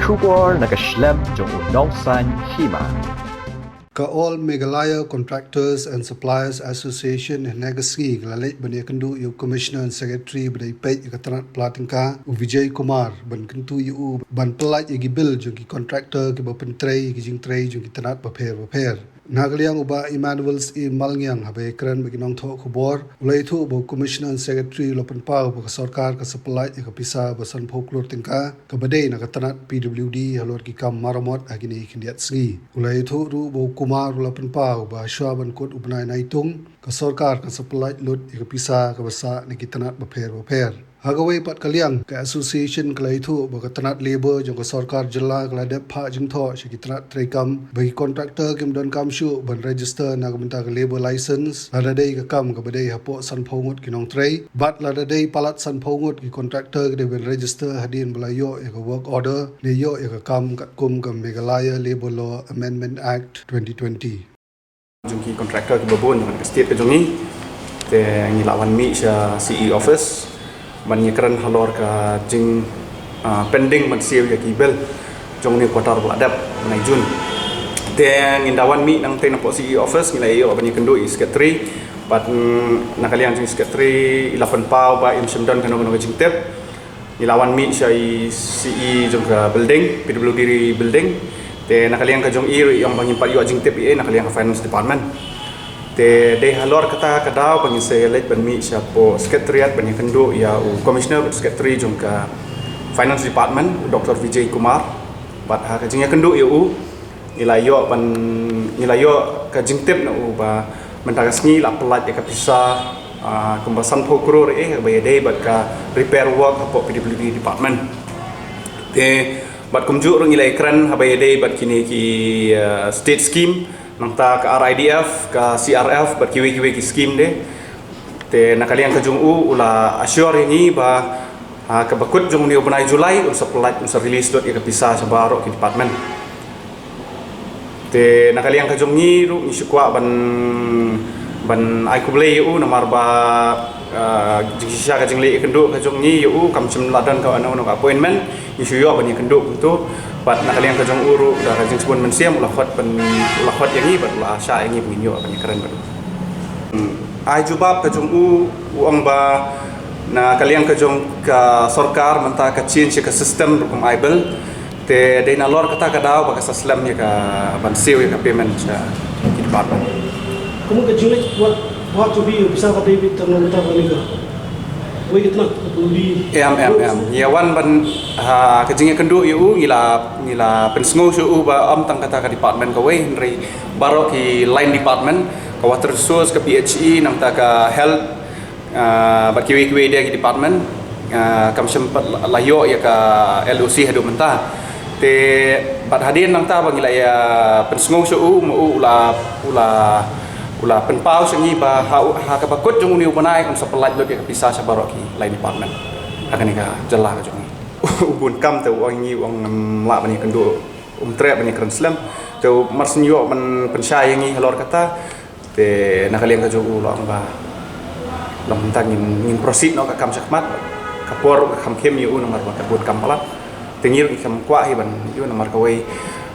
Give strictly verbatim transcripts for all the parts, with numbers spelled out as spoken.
Khubor na ka shlem jong u nongsan hima. Ka All Meghalaya Contractors and Suppliers Association hynne ka sngi ka la leit ban ïakynduh ïa u Commissioner and Secretary ba dei peit ïa ka tnat pla tyngka u Vijay Kumar ban kyntu ïa u ban pyllait ïa ki bill jong ki contractor kiba pyntrei ïa ki jingtrei jong ki tnat bapher bapher. Na ka liang u Bah Emmanuel C. Malngiang haba ïakren bad ki nongthoh khubor u la ïathuh ba u Commissioner and Secretary u la pynpaw ba ka sorkar ka sa pyllait ïa ka pisa ba sanphew klur tyngka kaba dei na ka tnat P W D halor ki kam maramot ha kine ki khyndiat sngi. U la ïathuh ruh ba u Kumar u la pynpaw ba shwa ban kut u bnai Naitung ka sorkar kan sa pyllait lut ïa ka pisa kaba sah na ki tnat bapher bapher. Ha kawei pat ka liang ka association ka la ïathuh ba ka tnat labour jong ka sorkar jylla ka la dep phah jingthoh sha ki tnat treikam ba ki contractor kim donkam shuh ban register na ka bynta ka labour license lada dei ka kam kaba dei hapoh sanphew ngut ki nongtrei bad lada dei palat sanphew ngut ki contractor ki dei ban register hadien ba la ïoh ïa ka work order ne ïoh ïa ka kam katkum ka Meghalaya Labour Law Amendment Act twenty twenty. Jong ki contractor kiba bun jong ka state ka jong ngi. Te ngi la wan mih sha C E office ban ïakren halor ka jing, ah, pending ban siew ïa ki bill jong une u quarter ba la dep, bnai June. Te ngin da wan mih nangtei napoh C E office, ngi la ïoh ban ïakynduh ïa i secretary bad, mm, na ka liang jong i secretary i la pynpaw ba im shym don kano kano ka jingtip. Ngi la wan mih sha i C E jong ka building, P W D building. Te na ka liang ka jong i ruh i ong ba ngim pat ïoh jingtip ei ei na ka liang ka finance department. Te dei halor kata ka daw ba ngin sa leit ban mih shapoh secretariat ban ïakynduh ïa u commissioner bad secretary jong ka finance department, u Doctor Vijay Kumar. Bad ha ka jingïakynduh ïa u ngi la ïoh ban, ngi la ïoh ka jingtip na u ba mynta ka sngi la pyllait ïa ka pisa, ah, kumba sanphew klur eh ba ïadei bad ka repair work hapoh P W D department. Te bad kumjuh ruh ngi la ïakren haba ïadei bad kine ki, ah, state scheme, nangta ka R I D F, ka C R F bad kiwei kiwei ki scheme de. Te na ka liang ka jong u u la assure ïa ngi ba, ah, kaba kut jong une u bnai July un sa pyllait, un sa release lut ïa ka pisa sha baroh ki department. Te na ka liang ka jong ngi ruh ngi shu kwah ban, ban ai khublei ïa u namar ba, ah, jingshisha ka jingleit ïakynduh ka jong ngi ïa u kam shym la don kano kano ka appointment, ngi shu ïoh ban ïakynduh kumto. Bad na ka liang ka jong u ruh da ka jingsbun mynsiem u la khot ban, u la khot ïa ngi bad u la shah ïa ngi ban ngin ïoh ban ïakren bad u. Hmm. Ai jubab ka jong u, u ong ba na ka liang ka jong ka sorkar mynta ka change ïa ka system rukom ai bill. Te dei nalor kata ka daw ba ka sa slem ïa ka ban siew ïa ka payment sha ki department. Kumno ka jingleit wat, wat ju bi ïa u pisa ka dei bit tang nangta ba ni ka. Wei ka tnat ka puli. Em, em, em. Ïa wan ban, ha, ka jingïakynduh ïa u ngi la, ngi la pynsngew sha u ba ym tang kata ka department kawei hynrei baroh ki line department, ka water resource, ka P H E, nangta ka health, ah, bad kiwei kiwei de ki department, ah, kam shym pat la, la ïoh ïa ka L O C haduh mynta. Te bad hadien nangta ba ngi la ïa pynsngew sha u, ma u u la, u la, u la pynpaw sha ngi ba ha u, ha kaba kut jong une u bnai un sa pyllait lut ïa ka pisa sha baroh ki line department ha kane ka jylla ka jong ngi. U bun kam te u ong ïa ngi u ong ngam lah ban ïakynduh, um treh ban ïakren slem. Te u mar shu ïoh ban pynshai ïa ngi halor kata. Te na ka liang ka jong u la ong ba long mynta ngin, ngin proceed noh ka kam shakhmat. Ka por ka kham khim ïa u namar ba ka bun kam palat. Te ngi ruh ngim kwah hi ban ïa u namar kawei,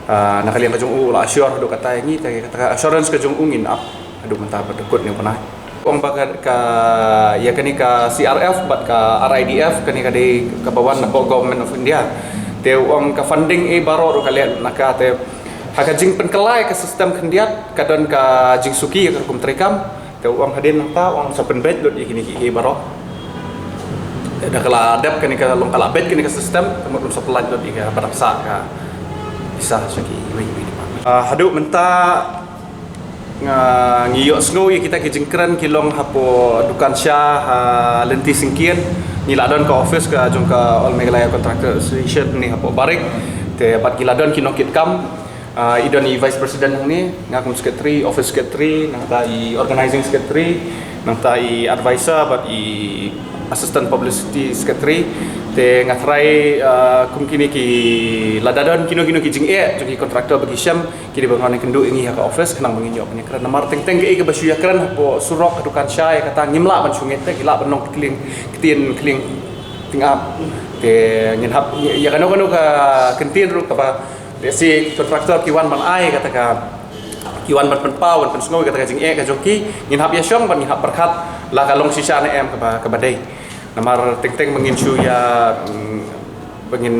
ah, na ka liang ka jong u la assure haduh katta ïa ngi, te kata ka assurance ka jong u ngin ap haduh mynta ba da kut ne u bnai. U ong ba ka, ka, ïa kane ka C R F bad ka R I D F, kane ka dei kaba wan napoh Government of India. Te u ong ka funding eh baroh ruh ka leh na ka te ha ka jingpynkylla ïa ka system khyndiat ka don ka jingsuki ïa ka rukom treikam. Te u ong hadien nangta u ong sa pynbeit lut ïa kine kiei kiei baroh. Te da ka la dep kane ka long ka la beit kane ka system, te mut un sa pyllait lut ïa ka ba dang sah ka pisa sha kiwei kiwei department. Ah, haduh mynta nga, ngi ïohsngew ïa kita ki jingkren ki long hapoh dukan sha ha lynti syngkien. Ngi la don ka office ka jong ka All Meghalaya Contractor Association ne hapoh Barik. Te bad ki la don ki nongkitkam. Ah, i don i Vice President hangne, nga kum Secretary, Office Secretary, nangta i Organizing Secretary, nangta i Advisor bad i Assistant Publicity Secretary. Te nga tharai, ah, kum kine ki lada don kino kino ki jingeh jong ki contractor ba ki shem, ki dei ban wan ïakynduh ïa ngi ha ka office khnang ba ngin ïoh ban ïakren. Namar teng teng kaei kaba shu ïakren hapoh surok, ha dukan sha, ïa kata ngim lah ban shu ngeit te, ki lah ban long ktien, ktien, ktien Ngap. Te ngin hap ïa kano kano ka kyntien ruh kaba lehse ki contractor ki wan ban ai kata ka, ki wan ban pynpaw, ban pynsngew ïa kata ka jingeh ka jong ki, ngin hap ïa shong ban ngin hap pyrkhat la ka long shisha ne em kaba, kaba dei. Namar teng teng ba ngin shu ïa, mm, ba ngin,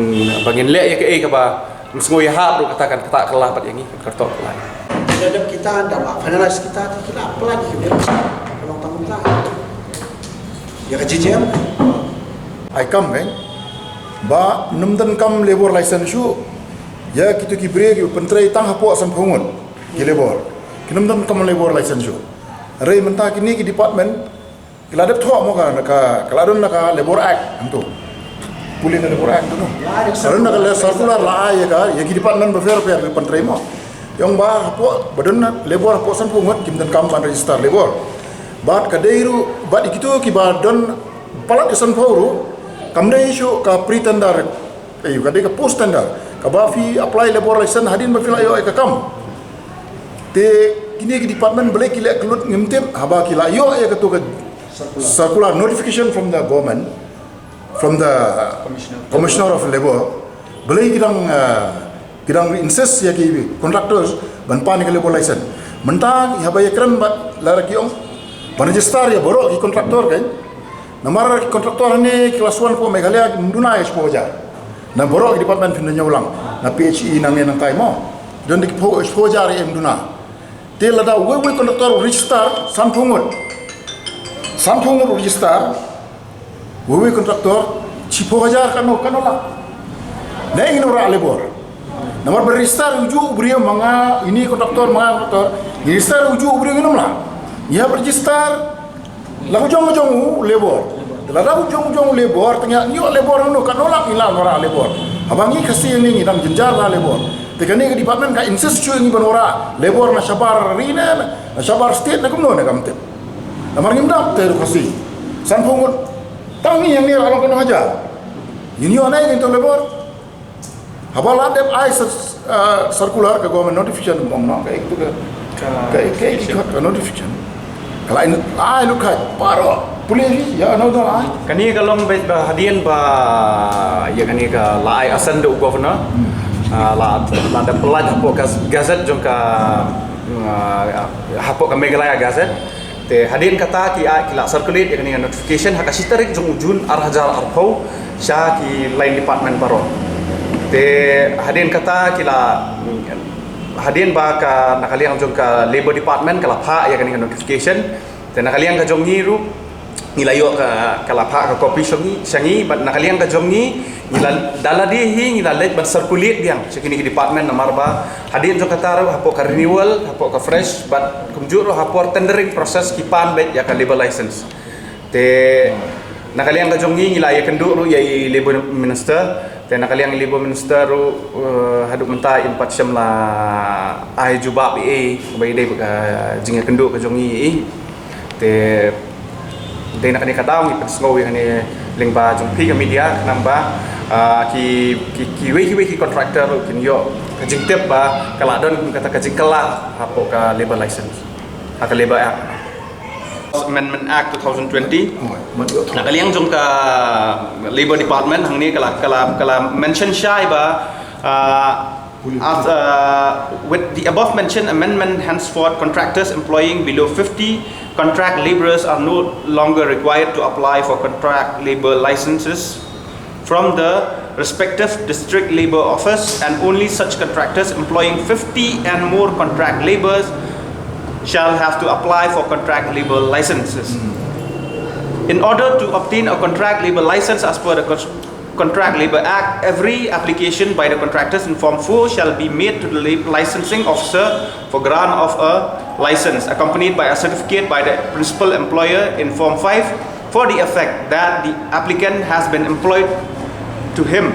ba ngin leh ïa kaei kaba ym sngew ïa hap ruh kata kan ktah kylla pat ïa ngi, kan kyrtoh kylla. Ïa dep kita ynda la finalize kita, kita plan ki dep ka long tang mynta. Ïa ka J J M. Ai kam kan ba nym donkam labour license shuh ïa kito ki briew ki pyntrei tang hapoh sanphew ngut ki labour. Ki nym donkam labour license shuh. Hynrei mynta kine ki department ki la dep thoh mo ka, ka, ka la don na ka Labour Act hangto. Pule na Labour Act to no. Ka don na ka circular la ai ïa ka, ïa ki department bapher bapher ki pyntrei mo. Ïa ong ba hapoh, ba don na labour hapoh sanphew ngut kim donkam ban register labour. Bad ka dei ruh, bad ïa kito kiba don palat ïa sanphew ruh, kam dei shuh ka pre-tender, eh, ka dei ka post-tender. Kaba phi apply labour license hadien ba phi la ïoh ïa ka kam. Te kine ki department balei ki leh kyllut ngim tip, haba ki la ïoh ïa kato ka circular notification from the government, from the Commissioner of Labour, balei ki dang, uh, ki dang insist ïa ki contractors ban pan ïa ka labour license. Mynta haba ïa kren bad lada ki ong ban register ïa baroh ki contractor kan. Namar ki contractor hangne ki la shu wan hapoh Meghalaya kim duna ïa shiphew hajar. Na baroh ki department phin da ñiew lang, na P H E nangne nangtai mo. Don da ki phew, shiphew hajar ïa kim duna. Te lada uwei uwei contractor u register sanphew ngut. Sanphew ngut u register. Uwei uwei contractor shiphew hajar, katno, katno lah. Ne ngin wanrah labour. Namar ba register ujuh u briew ma nga, ine contractor ma nga contractor. Register ujuh u briew ngin ym lah. Ngi hap register la u jong u jong u labour. Te lada u jong u jong u labour, te ngi ïoh labour hangno, katno lah ngin lah wanrah labour. Haba ngi Khasi ngi, ngi dang jynjar la labour. Te kane ka department ka insist shuh ïa ngi ban wanrah labour na shabar ri ne, na shabar state ne kumno ne kam tip. Namar ngim dap te ruh Khasi. Sanphew ngut. Tang ngi hangne la long katno hajar. Ngin ïoh ne ngin to labour. Haba la dep ai cir-, uh, circular ka government notification bong no, ka ek tu ka, ka ek, ka ek ka notification. Ka la in, la ai lut khat, baroh pule hi, ïa no da ai. Kane ka long beit ba hadien ba, ïa kane ka la ai assent da u governor. Ah, la, la dep pyllait hapoh ka gazette jong ka, ah, hapoh ka Meghalaya Gazette. Te hadien kata ki, ah, ki la circulate ïa kane ka notification ha ka shi tarik jong u June ar hajar arphew sha ki line department baroh. Te hadien kata ki la, hadien ba ka na ka liang jong ka Labour Department ka la phah ïa kane ka notification. Te na ka liang ka jong ngi ruh ngi la ïoh ka, ka la phah ka copy sha ngi, sha ngi, bad na ka liang ka jong ngi ngi la, da lade hi ngi la leit ban circulate biang sha kine ki department namar ba hadien jong kata ruh hapoh ka renewal, hapoh ka fresh, bad kumjuh ruh hapoh tendering process ki pan beit ïa ka labour license. Te na ka liang ka jong ngi ngi la ïakynduh ruh ïa i Labour Minister. Te na ka liang i Labour Minister ruh, eh, haduh mynta im pat shym la ai jubab ei ei ba i dei ba ka jingïakynduh ka jong ngi ei. Te dei na kane ka daw ngi pynsngew ïa kane lyngba jong phi ka media khnang ba, ah, ki, ki, kiwei kiwei ki contractor ruh kin ïoh ka jingtip ba ka la don kata ka jingkylla hapoh ka labour license, ha ka Labour Act. Amendment Act two thousand twenty. Na ka liang jong ka Labour Department hangne ka la, ka la, ka la mention shai ba, ah, as, uh, with the above mentioned amendment, henceforth contractors employing below fifty contract labourers are no longer required to apply for contract labour licenses from the respective district labour office, and only such contractors employing fifty and more contract labourers shall have to apply for contract labour licenses. In order to obtain a contract labour license as per the cons-, Contract Labour Act, every application by the contractors in Form four shall be made to the li-, licensing officer for grant of a license, accompanied by a certificate by the principal employer in Form five for the effect that the applicant has been employed to him,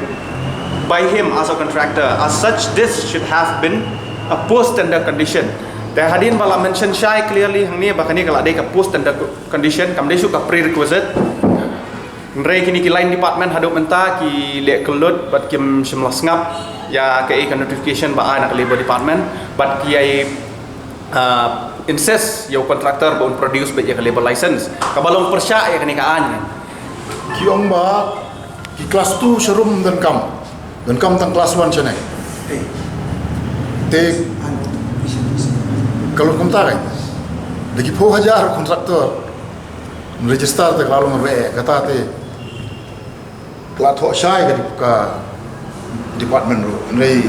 by him as a contractor. As such, this should have been a post-tender condition. Te hadien ba la mention shai clearly hangne ba kane ka la dei ka post-tender co-, condition, kam dei shuh ka prerequisite. Hynrei kine ki line department haduh mynta ki leh kyllut bad kim shym la sngap ïa kaei ka notification ba ai na ka Labour Department bad ki ai, ah, insist ïa u contractor ba un produce beit ïa ka labour license. Kaba long pyrshah ïa kane ka aiñ. Ki ong ba Ki class two sharum donkam, donkam tang class one shaneng. Te ka long kumta ka, da ki phew hajar contractor register te ka la long re kata te, ka la thoh shai ka, ka department ruh. Hynrei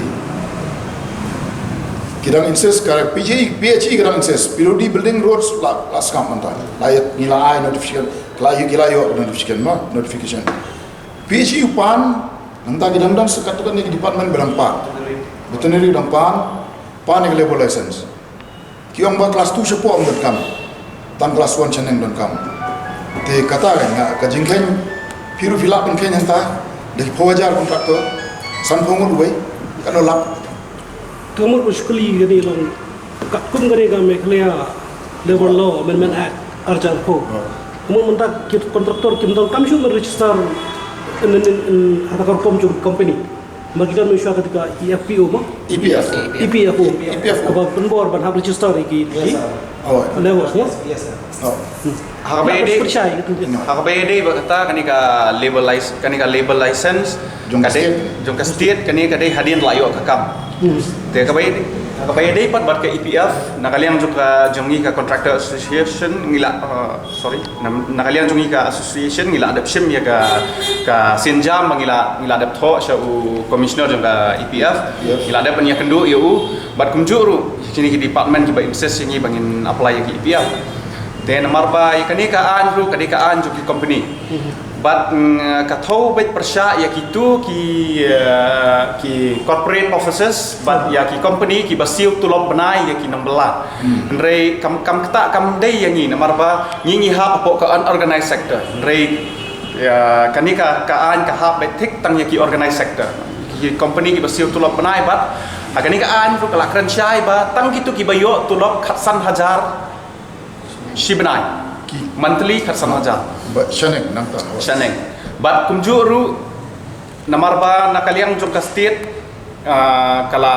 ki dang insist, ka P H E, P H E ka dang insist, P W D building, roads la, la sngap mynta. La ïa, ngi la ai notification, la ïa, ki la ïoh notification ma, notification. P H E u pan, nangta ki dang dang sa katto katne ki department ba dang pan. Veterinary dang pan, pan ïa ka labour license. Ki ong ba class two shapoh ym donkam, tang class one shaneng donkam. Te kata ka nga ka jingkheiñ, phi ruh phi lah ban kheiñ hangta, da ki phew hajar contractor, sanphew ngut uwei, katno lap. Te mut u shakli kane long, katkum kane ka Meghalaya Labour Law Amendment Act ar hajar arphew. Mut mynta ki contractor kim donkam shuh ban register in, in, in, ha ka rukom jong company. Namar ki don mynshuwa kata ka E F P O mo? E P F O. E P F O. E P F O. Kaba pynbor ban hap register ïa ki, ki Oh. labour mo? Oh. Ha kaba ïadei, Pyrshah ïa kata. ha kaba ïadei bad kata kane ka labour lic-, kane ka labour license Jong ka ka dei, state. jong ka state, kane ka dei hadien la ïoh ka kam. Hmm. Te kaba ïadei, kaba ïadei pat bad ka E P F, na ka liang jong ka, jong ngi ka Contractor Association ngi la, uh, sorry, na, na ka liang jong ngi ka association ngi la dep shim ïa ka, ka sienjam ba ngi la, ngi la dep thoh sha u commissioner jong ka E P F. Yes. Ngi la dep ban ïakynduh ïa u, bad kumjuh ruh kine ki department kiba insist ïa ngi ba ngin apply ïa ka E P F. Te namar ba ïa kane ka aiñ ruh ka dei ka aiñ jong ki company. Bad, mm, ka thew beit pyrshah ïa kitu ki, eh, ki corporate offices bad ïa ki company kiba siew tulop bnai ïa ki nongbylla. Hynrei kam, kam kata kam dei ïa ngi namar ba ngi, ngi hap hapoh ka unorganized sector. Hynrei ïa kane ka, ka aiñ ka hap beit thik tang ïa ki organized sector. Ki company kiba siew tulop bnai bad ha kane ka aiñ ruh ka la kren shai ba tang kitu kiba ïoh tulop khatsan hajar shi bnai. Ki monthly khatsan hajar. Ba shaneng nangta. Shaneng. Bad kumjuh ruh namar ba na ka liang jong ka state, ah, ka la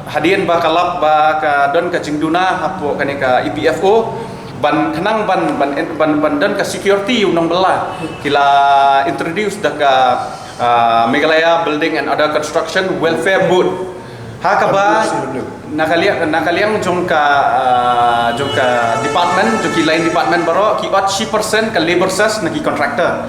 hadien ba ka lap ba ka don ka jingduna hapoh kane ka E P F O ban khnang ban, ban, ban, ban don ka security ïa u nongbylla ki la introduce da ka, ah, Meghalaya Building and Other Construction Welfare Board. Ha kaba na ka liang, na ka liang jong ka, ah, jong ka department, jong ki line department baroh ki ot shi percent ka labour cess na ki contractor.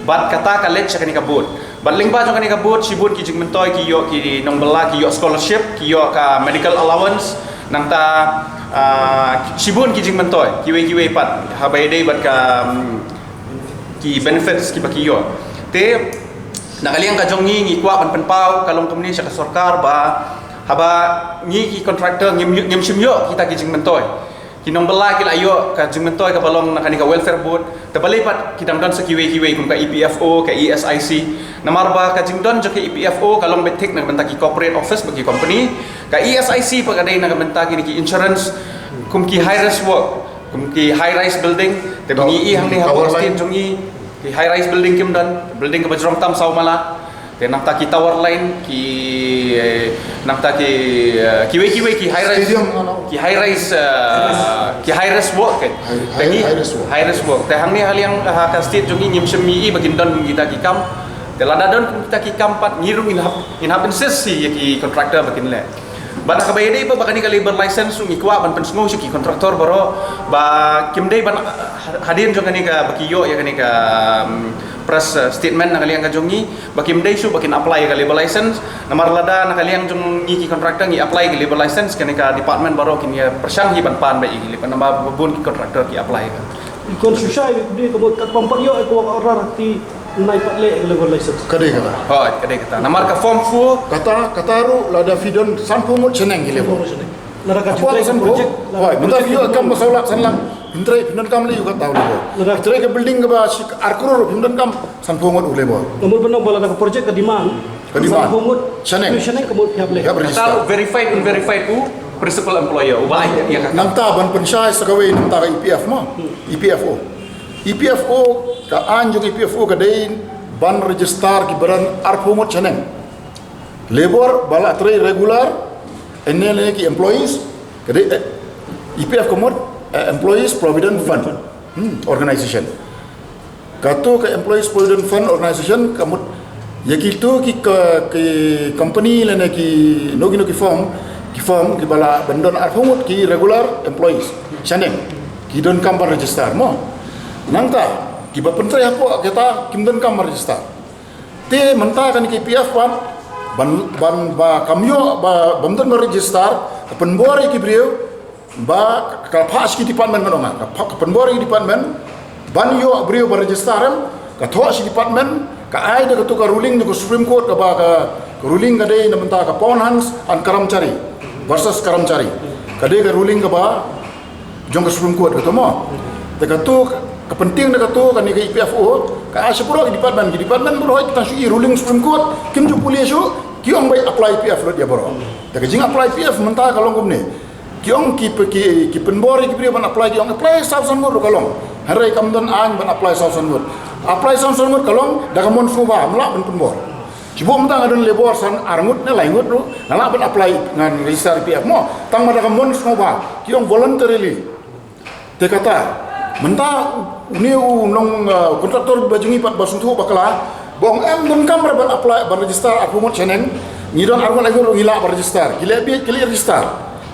Bad kata ka leit sha kane ka board. Bad lyngba jong kane ka board shibun ki jingmyntoi ki ïoh ki nongbylla ki ïoh scholarship, ki ïoh ka medical allowance, nangta, ah, shibun ki jingmyntoi kiwei kiwei pat haba ïadei bad ka, mm, ki benefits kiba ki ïoh. Te na ka liang ka jong ngi ngi kwah ban pynpaw ka long kumne sha ka sorkar ba haba ngi ki contractor ngim, ngim shym ïoh kita ki jingmyntoi. Ki nongbylla ki la ïoh ka jingmyntoi kaba long na kane ka welfare board. Te balei pat ki dang don sa kiwei kiwei kum ka E P F O, ka E S I C. Namar ba ka jingdon jong ka E P F O ka long beit thik na ka bynta ki corporate office bad ki company. Ka E S I C pat ka dei na ka bynta kine ki insurance kum ki high risk work. Kum ki high rise building, te ba ngi i hangne ha Palestine jong ngi, ki high rise building kim don, building kaba jrong tam saw mala. Te nangta ki tower line, ki, eh, nangta ki, eh, kiwei kiwei ki high rise, ki high rise, eh, ki high rise work ke. Te ngi high rise work. Te hangne ha liang ha ka state jong ngi ngim shym i ba kin don kita ki kam. Te lada don kita ki kam pat ngi ruh ngin hap, ngin hap insist ïa ki contractor ba kin leh. Bad ha kaba ïadei ba, ba kane ka labour license ngi kwah ban pynsngew sha ki contractor baroh ba kim dei ban, ah, hadien jong kane ka ba ki ïoh ïa kane ka, um, press, uh, statement na ka liang ka jong ngi ba kim dei shuh ba kin apply ïa ka labour license. Namar lada na ka liang jong ngi ki contractor ngi apply ïa ka labour license kane ka department baroh kin ïa pyrshang hi ban pan ba ïa ki labour namar ba bun ki contractor ki apply ïa ka. Kon shu shai ïa ka mut kat pam pat ïoh ïa ka work order ti Nai pat leh ka labour license. Ka dei kata. Hooid, ka dei kata. Namar ka form four. Kata, kata ruh lada phi don sanphew ngut shaneng ki labour. Lada ka jingtrei ka project. Hooid, mynta phi ïoh kam ba saw lak san lak. Phin trei, phin don kam leh ïoh kata u labour. Phi trei ka building kaba shi ar klur ruh phin don kam sanphew ngut u labour. Namar ba lada ka project ka demand. Ka demand. Sanphew ngut. Shaneng. Shaneng ka mut phi hap leh. Hap register. Kata ruh verified, unverified u principal employer. Uba ai ïa ka. Nangta ban pynshai sa kawei nangta ka E P F mo. E P F O. E P F O, ka aiñ jong E P F O ka dei ban register ki ba don arphew ngut shaneng. Labour ba la trei regular, ne ne ki employees, ka dei, eh, E P F ka mut, eh, Employees Provident Fund, hmm, Organization. Kato ka Employees Provident Fund Organization ka mut Ïa kito ki ka, ki company lane kino kino ki firm, ki firm kiba lah ban don arphew ngut ki regular employees shaneng, ki donkam ban register mo. Nangta kiba pyntrei hapoh kita kim donkam ban register. Te mynta kane ka E P F pat ban, ban ba kam ïoh ba, bym don ban register, ka pynbor ïa ki briew ba ka phah sha ki department, ngan ong nga, ka phah, ka pynbor ïa ki department ban ïoh briew ba register em, ka thoh sha ki department, ka ai da kato ka ruling na ka Supreme Court kaba ka, ka ruling ka dei na mynta ka Pawan Hans and Karamchari versus Karamchari. Ka dei ka ruling kaba jong ka Supreme Court kato mo. Te kato ka pyntieng da kato kane ka E P F O ka ai sha baroh ki department, ki department baroh ki tang shu i ruling Supreme Court, kim ju pule shuh, ki ong ba apply E P F lut ïa baroh. Te ka jing apply E P F mynta ka long kumne. Ki ong ki pe-, ki, ki pynbor ïa ki briew ban apply, ki ong apply saw san ngut ruh ka long. Hynrei kam don aiñ ban apply saw san ngut. Apply saw san ngut ka long da ka mon sngewbha, ym lah ban pynbor. Shu buh mynta nga don labour san ar ngut ne lai ngut ruh, nga lah ban apply, ngan register E P F mo. Tang ma da ka mon sngewbha, ki ong voluntarily. Te kata mynta une u nong, uh, contractor ba jong ngi pat ba sngewthuh bakla, ba ong em donkam re ban apply, ban register arphew ngut shaneng. Ngi don ar ngut lai ngut ruh ngi lah ban register, ki leh beit ki leh register.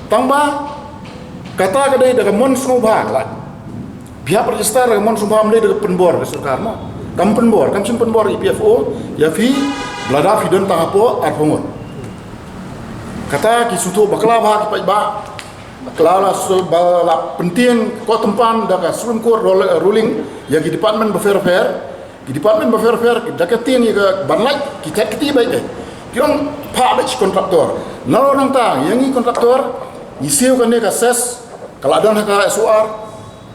Tang ba kata ka dei da ka mon sngewbha, la phi hap register da ka mon sngewbha, ym dei da ka pynbor ka sorkar mo. Kam pynbor, kam shym pynbor E P F O ïa phi lada phi don tang hapoh arphew ngut. Kata ki sngewthuh bakla bha ki paidbah. Bakla la su-, ba la pyntieng ko tympan da ka Supreme Court rul-, ruling ïa ki department bapher bapher. Ki department bapher bapher da ka tieng ïa ka ban lait ki tet kti beit. Ki ong phah beit shi contractor. Nalor nangta ïa ngi contractor ngi siew kane ka cess, ka la don ha ka S O R,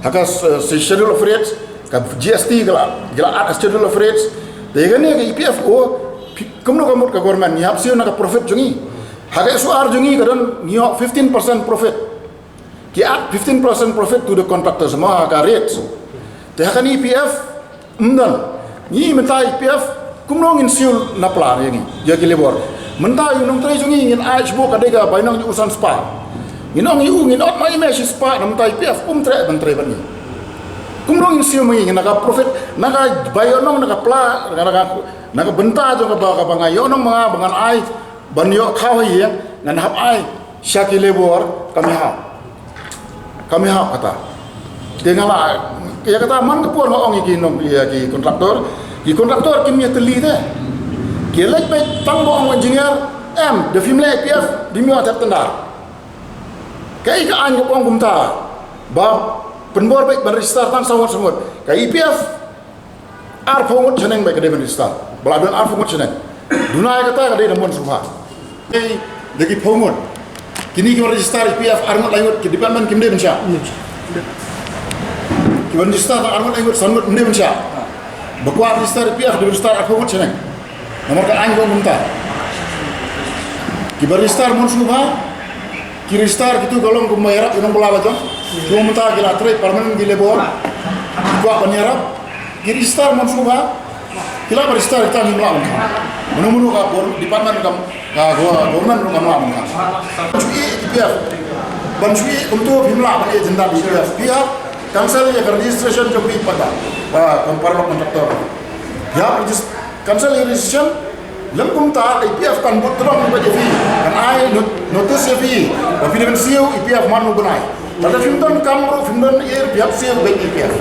ha ka s-, s-, Schedule of Rates, ka G S T ka la, ka la add ha Schedule of Rates. Te ïa kane ka E P F O, phi-, kumno ka mut ka government, ngi hap siew na ka profit jong ngi. Ha ka S O R jong ngi ka don ngi ïoh fifteen percent profit. Ki add fifteen percent profit to the contractors mo ha ka rates. Te ha kane E P F ym don. Ngi mynta E P F kumno ngin siew na pla ïa ngi, ïa ki labour. Mynta ïa u nongtrei jong ngi ngin ai shu buh ka dei ka bainong jong u san spah. Ngin ong ïa u ngin ot ma ïa me shi spah, na mynta E P F um treh ban trei bad ngi. Kumno ngin siew ma ngi na ka profit, na ka bai ïohnong, na ka pla, na ka, na ka bynta jong ka ba, ka ba nga ïohnong ma nga ba ngan ai ban ïoh khaw ha ïing, ngan hap ai sha ki labour, kam ïahap. Kam ïahap kata. Te nga la, ïa kata man ka por nga ong ïa ki nong, ïa ki contractor, ki contractor kim ïatylli te. Ki leit beit tang ba ong engineer, em, da phim leh E P F, phim ïoh thep tender. Kaei ka aiñ kaba ong kumta ba pynbor beit ban register tang saw ngut saw ngut. Ka E P F arphew ngut shaneng beit ka dei ban register. Ba la don arphew ngut shaneng. Duna ïa kata ka dei da mon sngewbha. Dei da ki phew ngut. Kine kiba register E P F ar ngut lai ngut, ki department kim dei ban shah. Kiba register tang ar ngut lai ngut, san ngut kim dei ban shah. Ba kwah register E P F, dei register arphew ngut shaneng. Namar ka aiñ ka ong kumta. Kiba register mon sngewbha, ki register kito ka long kumba ïarap ïa nongbylla la jong. Ki ong mynta ki la trei permanent ki labour. Ki kwah ban ïarap. Ki register mon sngewbha. Ki lah ban register, kita ngim lah ban khang. Mano mano ka bor-, department kam, ka go-, government ruh kam lah ban khang. Ban shu ïeh E P F. Ban shu ïeh kumto phim lah ban ïeh jingdap E P F. Phi hap cancel ïa ka registration jong phi pat da, ah, para contractor. Phi hap regis-, cancel ïa ka registration. Lym kumta, E P F kan bud tyrong bad ïa phi. Kan ai not-, notice ïa phi. Ba phi dei ban siew E P F man u bnai. Lada phim don kam ruh, phim don ei, phi hap siew beit E P F.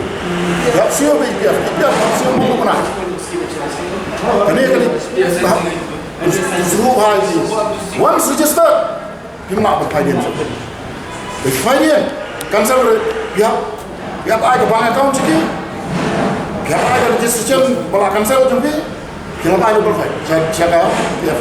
Phi hap siew beit E P F. E P F hap siew man u bnai. Kane, kane. Suru hai ji. Once registered, phim lah ban phai dien. Phai dien. Cancel re, phi hap, phi hap ai ka bank account jong ki. Phi hap ai ka registration ba la cancel jong phi. Phi hap ai ka ban phai. Sha, sha ka, phi hap.